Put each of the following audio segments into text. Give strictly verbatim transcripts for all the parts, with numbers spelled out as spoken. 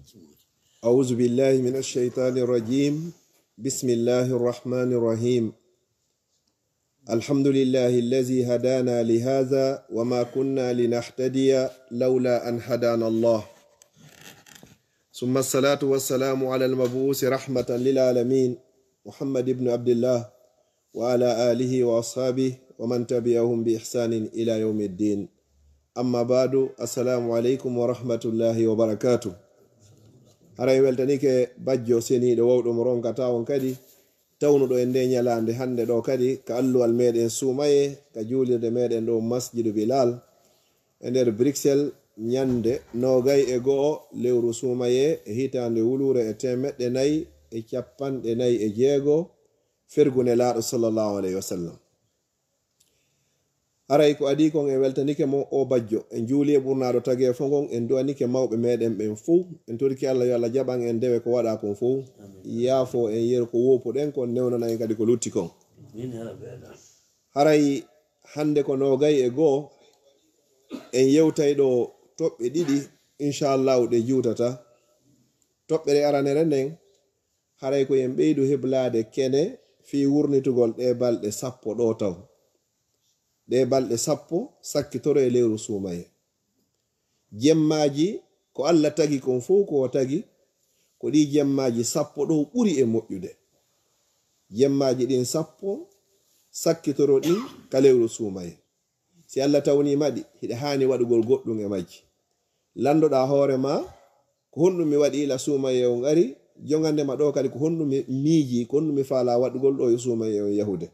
أعوذ بالله من الشيطان الرجيم. بسم الله الرحمن الرحيم. الحمد لله الذي هدانا لهذا وما كنا لنهتدي لولا أن هدانا الله. ثم الصلاة والسلام على المبعوث رحمة للعالمين محمد بن عبد الله وعلى آله وأصحابه ومن تبعهم بإحسان إلى يوم الدين. أما بعد، السلام عليكم ورحمة الله وبركاته. Haray weltanike bajjo seniiɗo wawɗo mo ronkata on kadi, tawnuɗo en nde ñalaande hannde ɗo kadi ka alluwal meɗen suumaye, ka juulirde meɗen ɗo Masjidu Bilal e nder Bruxelles, ñande noogay e go'o lewru suumaye e hitaande wuluure e teemeɗɗe nayi e capanɗe nayi e jeego, fergu Nelaaɗo sallallahu alayhi wa sallam. Haray ko adii kon, en weltanike mo o bajjo, en juuli e ɓurnaaɗo tageefo ngon, en du'anike mawɓe meɗen ɓen fow, en torike Allah yo Allah jaɓan en dewe ko waɗa kon fow, yaafo en yeru ko woopuɗen kon, newnana en kadi ko lutti kon. Haray hannde ko noogay e go'o, en yewtay ɗo toɓɓe ɗiɗi, inchallahu, ɗe juutata. Toɓɓere aranere nden, haray ko en ɓeydu heblaade kene fii wurnitugol ɗe balɗe sappo ɗo taw. Ɗe balɗe sappo sakkitoro e lewru suumaye. Jemmaaji ko Allah tagi kon fow ko o tagi, ko ɗi jemmaaji sappo ɗo ɓuri e moƴƴude. Jemmaaji ɗin sappo sakkitoro ɗin ka lewru suumaye. Si Allah tawniima ɗi, hiɗa haani waɗugol goɗɗum e majji. Lanndoɗaa hoore maa, ko honɗum mi waɗi ila suumaye on ari, jongande ma ɗo kadi ko honɗum mi miiji, ko honɗum mi faalaa waɗugol ɗo yo suumaye on yahude.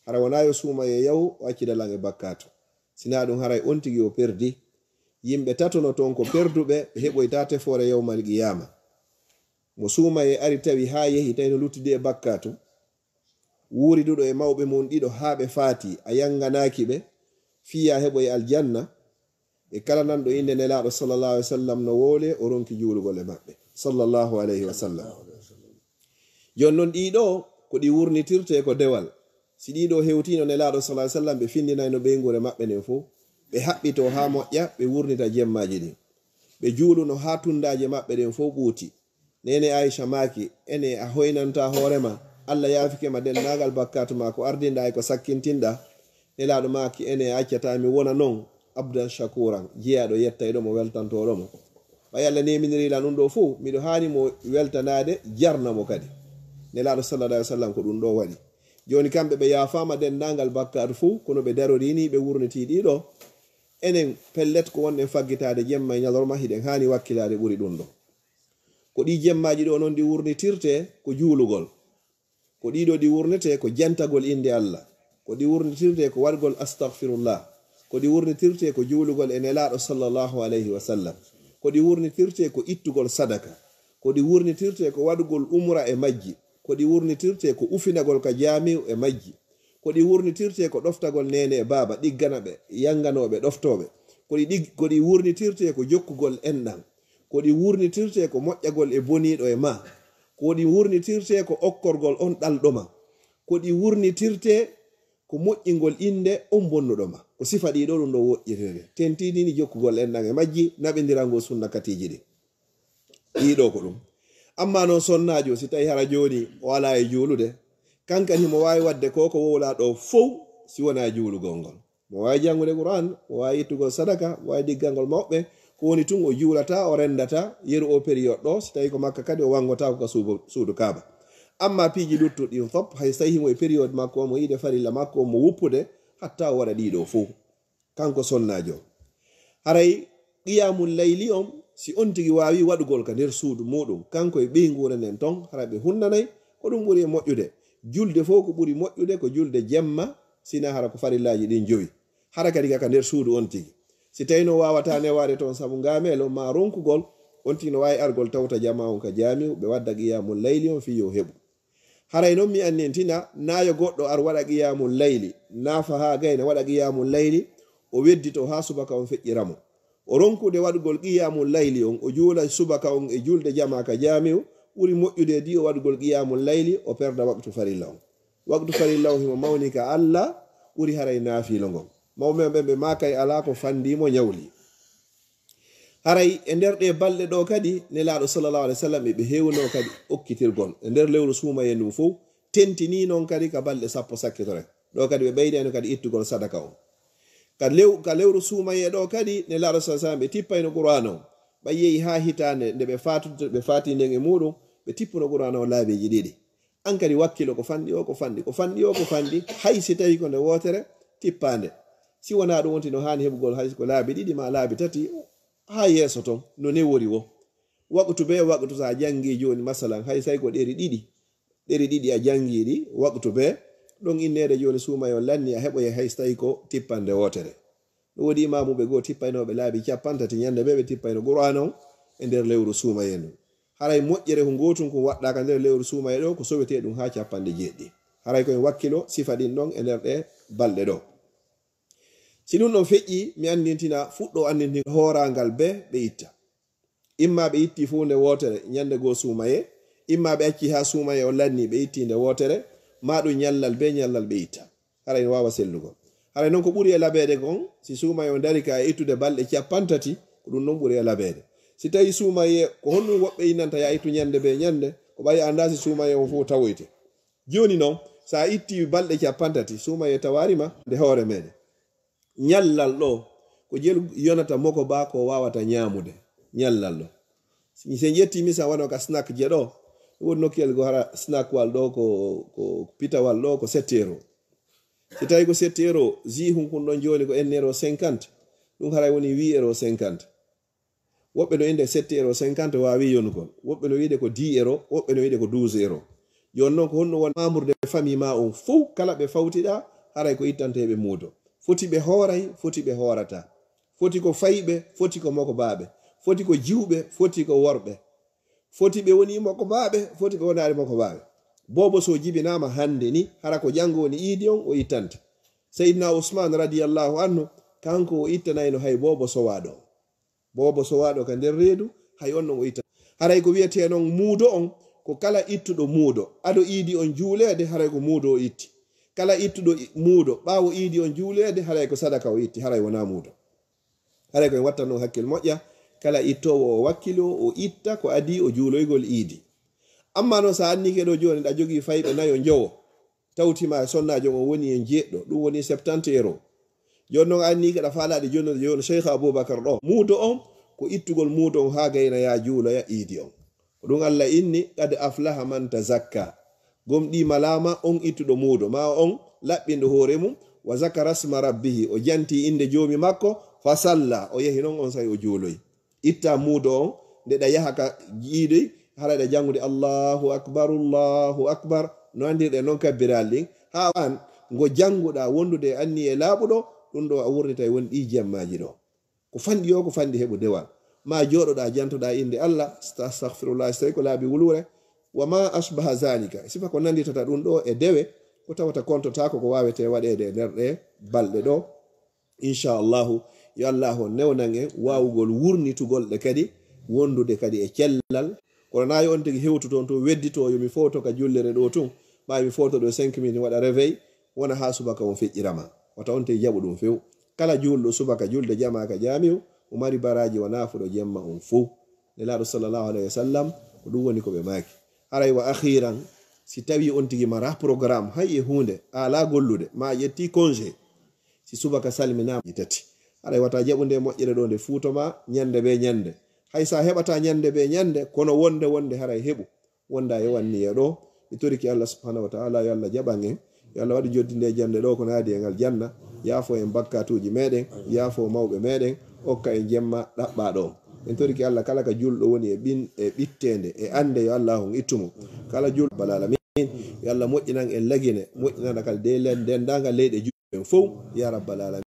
Hara wonaa yo suumaye yahu o accida lan e bakkaatu. Sinaa ɗum haray on tigi o perdi. Yimɓe tato no toon ko perduɓe, ɓe heɓoytaa tefoore yawmal qiyaama. Mo suumaye ari tawi haa yehi tawi no luttidi e bakkaatu, wuuriduɗo e mawɓe mum ɗiɗo haa ɓe faati, a yanganaaki ɓe, fii yaa heɓoy aljanna, e kala nanɗo innde Nelaaɗo sallallahu alaihi wasallam no wowle, o ronki juulugol e maɓɓe, sallallahu alaihi wasallam. Jooni non ɗii ɗoo ko ɗi wurnitirtee ko dewal. Si ɗii ɗoo hewtiino Nelaaɗo sallallahu alaihi wasallam, ɓe findinayno ɓeynguure maɓɓe nden fow, ɓe haɓɓitoo haa moƴƴa, ɓe wurnita jemmaaji ɗin. Ɓe juuluno haa tunndaaje maɓɓe ɗen fow ɓuuti. Neene Aisha maaki, ene a hoynanta hoore ma, Allah yaafike ma denndaangal bakkaatu ma ko ardinɗaa e ko sakkintinɗaa. Nelaaɗo maaki, ene a accataa mi wona non, abdan shakuran, jeyaaɗo yettayɗo mo, weltantooɗo mo. Ɓay Allah neeminiri lan ɗum ɗoo fow, miɗo haani mo weltanaade, jarna mo kadi. Nelaaɗo sallallahu alaihi wasallam ko ɗum ɗoo waɗi. Jooni kamɓe ɓe yaafaama denndaangal bakkaatu fow, kono ɓe darorii nii, ɓe wurnitii ɗii ɗoo. Enen pellet ko wonɗen faggitaade jemma e ñalorma, hiɗen haani wakkilaade ɓuri ɗum ɗoo. Ko ɗii jemmaaji ɗoo non ɗi wurnitirtee ko juulugol. Ko ɗii ɗoo ɗi wurnetee ko jantagol innde Allah. Ko ɗi wurnitirtee ko waɗgol astaghfirullah. Ko ɗi wurnitirtee ko juulugol e Nelaaɗo sallallahu alayhi wa sallam. Ko ɗi wurnitirtee ko ittugol sadaka. Ko ɗi wurnitirtee ko waɗgol umra e majji. Ko ɗi wurnitirtee ko ufinagol ka jaamiu e majji. Ko ɗi wurnitirtee ko ɗoftagol neene e baaba, ɗiggana ɓe, yanganooɓe, ɗoftooɓe. Ko ɗi ɗig-, ko ɗi wurnitirtee ko jokkugol enɗan. Ko ɗi wurnitirtee ko moƴƴagol e boniiɗo e maa. Ko ɗi wurnitirtee ko okkorgol on ɗalɗo ma. Ko ɗi wurnitirtee ko moƴƴingol innde on bonnuɗo ma. Ko sifa ɗii ɗoo ɗum ɗoo woƴƴirtee. Tentinii ni jokkugol enɗan e majji, naɓindirangol sunna katiiji ɗin. Ɗii ɗoo ko ɗum. Amma non sonnaajo, si tawi hara jooni o alaa e juulude, kankan himo waawi waɗde ko ko wowlaa ɗoo fow si wonaa juulugol ngol. Mo waawi janngude Qur'an, mo waawi ittugol sadaka, mo waawi diggangol mawɓe, ko woni tun o juulataa, o renndataa, yeru o période ɗoo, si tawi ko Makka kadi o wanngotaako ka suudu, suudu Kaaba. Amma piiji luttuɗi ɗin fop, hay so tawi himo e période makko, mo yiide farilla makko, mo wuppude, hatta o waɗa ɗii ɗoo fow. Kanko sonnaajo. Haray qiyamul layli on, si on tigi waawi waɗugol ka nder suudu muuɗum, kanko e ɓeynguure nden ton, hara ɓe hunnanay, ko ɗum ɓuri e moƴƴude. Julde fow ko ɓuri moƴƴude ko julde jemma, sina hara ko farillaaji ɗin jowi. Hara kadi ka, ka nder suudu on tigi. Si tawi no waawataa newaade ton sabu ngaameelo maa ronkugol, on tigi no waawi argol tawta jamaa on ka jaamiu, ɓe wadda qiyamul layli on fii yo heɓu. Haray non mi annintina, naa yo goɗɗo ar waɗa qiyamul layli, naa fahaa gayna waɗa qiyamul layli, o wedditoo haa subaka on feƴƴira mo. O ronkude waɗugol qiyamul layli on, o juula subaka on e julde jamaa ka jaamiu, ɓuri moƴƴude e di o waɗugol qiyamul layli, o perda waqtu farilla on. Waqtu farilla on himo mawni ka Allah, ɓuri haray naafiilo ngon. Mawɓe men ɓen ɓe maakay alaa ko fandii mo ñawli. Haray e nder ɗe balɗe ɗo kadi, Nelaaɗo sallallahu alaihi wasallam e ɓe heewno kadi okkitirgol. E nder lewru suumaye ndun fow, tentini non kadi ka balɗe sappo sakkitore. Ɗo kadi ɓe ɓeydayno kadi ittugol sadaka on. Ka lew-, ka lewru suumaye ɗo kadi, Nelaaɗo sallallahu alaihi wasallam ɓe tippayno Qur'aana on. Ɓay yehi haa hitaande nde ɓe faatu-, ɓe faati nden e muuɗum, ɓe tippuno Qur'aana on laabiiji ɗiɗi. An kadi wakkilo ko fanɗi o, ko fanɗi, ko fanɗi o, ko fanɗi, hay si tawi ko nde wootere tippaande. Si wonaa ɗum wonti no haani heɓugol hay ko laabi ɗiɗi maa laabi tati, haa yeeso ton, no newori wo. Waqtu bee waqtu, so a janngii jooni, masalan, hay say ko ɗeri ɗiɗi, ɗeri ɗiɗi a janngii ɗi, waqtu bee, ɗon inneede jooni suumaye on lanni, a heɓoyay hay so tawi ko tippande wootere. No woodi imaamuɓe goo tippaynooɓe laabi cappanɗe tati, ñannde bee ɓe tippayno Qur'aana on e nder lewru suumaye ndun. Haray moƴƴere ko ngootum kun waɗɗaaka nder lewru suumaye ɗo, ko sowetee ɗum haa cappanɗe jeeɗiɗi. Haray ko en wakkilo sifa ɗin ɗon e nder ɗe balɗe ɗo. Si ɗum ɗon feƴƴi, mi anndintina fuɗɗo anndintin hooraangal bee ɓe itta. Imma ɓe itti fuu nde wootere, ñannde goo suumaye, imma ɓe acci haa suumaye on lanni, ɓe itti nde wootere, maa ɗum ñallal bee ñallal ɓe itta. Haray no waawa sellugo. Haray non ko ɓuri e labeede kon, si suumaye on dari ka e ittude balɗe cappanɗe tati, ko ɗum non ɓuri e labeede. Si tawi suumaye, ko honɗum woɓɓe innanta ya ittu ñannde bee ñannde, ko ɓay a anndaa si suumaye on fow tawoyte. Jooni non, so a itti balɗe cappanɗe tati, suumaye tawaari ma nde hoore meɗen. Ñallal ɗo, ko jelu yonata moko baa ko waawata ñaamude. Ñallal ɗo. Si, si en ƴetti misal wano ka snack je ɗo, ɗum woni nokkuyel go hara snack wal ɗo ko, ko pitawal ɗo ko sept euro. Si tawi ko sept euro, jus hun kun ɗon jooni ko un euro cinquante, ɗum haray woni huit euro cinquante. Woɓɓe no innde sept euro cinquante waawi yonugol. Woɓɓe no wiide ko dix euro, woɓɓe no wiide ko douze euro. Jooni non ko honno woni membre de famille ma on fow kala ɓe fawtiɗa, haray ko ittante ɓe muudo. Foti ɓe hooray, foti ɓe hoorata. Foti ko fayɓe, foti ko mokobaaɓe. Foti ko jiwɓe, foti ko worɓe. Foti ɓe woni mokobaaɓe, foti ɓe wonaali mokobaaɓe. Boobo so jibinaama hannde ni, hara ko janngo woni iidi on o ittante. Seydina Usmaan radiyallahu anhu, kanko o ittanayno hay boobo sowaaɗo. Boobo sowaaɗo ka nder reedu, hay on non o itta. Haray ko wi'etee non muudo on, ko kala ittuɗo muudo. Ado iidi on juuleede, haray ko muudo o itti. Kala ittuɗo i-, muudo, ɓaawo iidi on juuleede, haray ko sadaka o itti, haray wonaa muudo. Haray ko en wattan non hakkil moƴƴa, kala ittoowo o wakkilo, o itta ko adii o juuloygol iidi. Amma non, so a annike ɗo jooni, ɗa jogii fayɓe nayo njowo, tawti ma e sonnaajo on woni en jeeɗɗo, ɗum woni septante euro. Jooni non, a annike ɗa faalaade jonnude jooni Cheikh Aboubacar ɗo. Muudo on, ko ittugol muudo on haa gayna ya juuloya iidi on. Ko ɗum Allah inni, "Qad aflaha man tazakka." Gomɗii malaama on ittuɗo muudo, ma on laɓɓinɗo hoore mum, "wa zakara sma rabbihi," o janti innde joomi makko, "fa salla," o yahi non on say o juuloyi. Itta muudo on, nde ɗa yaha ka jiidoy, hara ɗa janngude, "Allahu akbar, Allahu akbar," no anndirɗe non kabbiraali ɗin. Haa an, ngo jannguɗa wondude e anniye laaɓuɗo, ɗum ɗo a wurnitay woni ɗi jemmaaji ɗo. Ko fanɗi o, ko fanɗi heɓu dewal. Ma jooɗoɗa, jantoɗa innde Allah, sta-, astaghfirullah, so tawi ko laabi wuluure. Wa ma ashbaha zalika. Sifa ko nanditata ɗum ɗo e dewe, ko tawata kontotaako ko waawete waɗeede e nder ɗe balɗe ɗo. Inchallahu, yo Allahu on newnan en waawugol wurnitugol ɗe kadi, wondude kadi e cellal. Kono na yo on tigi hewtu toon to weddito, yo mi fowto ka jullere ɗo tun. Ma mi fowto ɗo cinq minutes, mi waɗa réveil, wona haa subaka on feƴƴirama. Wata on tigi jaɓu ɗum few. Kala juulɗo subaka julde jamaa ka jaamiu, o mari baraaji wa naafuɗo jemma on fow. Nelaaɗo sallallahu alayhi wa sallam, ko ɗum woni ko ɓe maaki. Haray wa akhiran, si tawi on tigi mara programme, hay e huunde, a alaa gollude, ma a ƴetti congé, si subaka salminaama ɗi tati. Haray wata jaɓu nde moƴƴere ɗo nde fuuto ma ñande be ñande. Hay sa heɓata ñande be ñande, kono wonde wonde haray heɓu. Wonda e wanniya ɗo. Mi toriki Allah subhanahu wa ta'ala, yo Allah jaɓan en. Yo Allah waɗu joddi nde jannde ɗo ko naadi en aljanna. Yaafo en bakkatuuji meɗen, yaafo mawɓe meɗen, okka en jemma ɗaɓɓaaɗo on. En toriki Allah kala ka julɗo woni e ɓin-, e ɓitteende, e annde, yo Allah on ittu mo. Kala julɗo, rabbal alamin, yo Allah moƴƴinan en Lagine, moƴƴinana kala de-, dendaangal leyɗe julɓe en fow, ya rabbal alamin.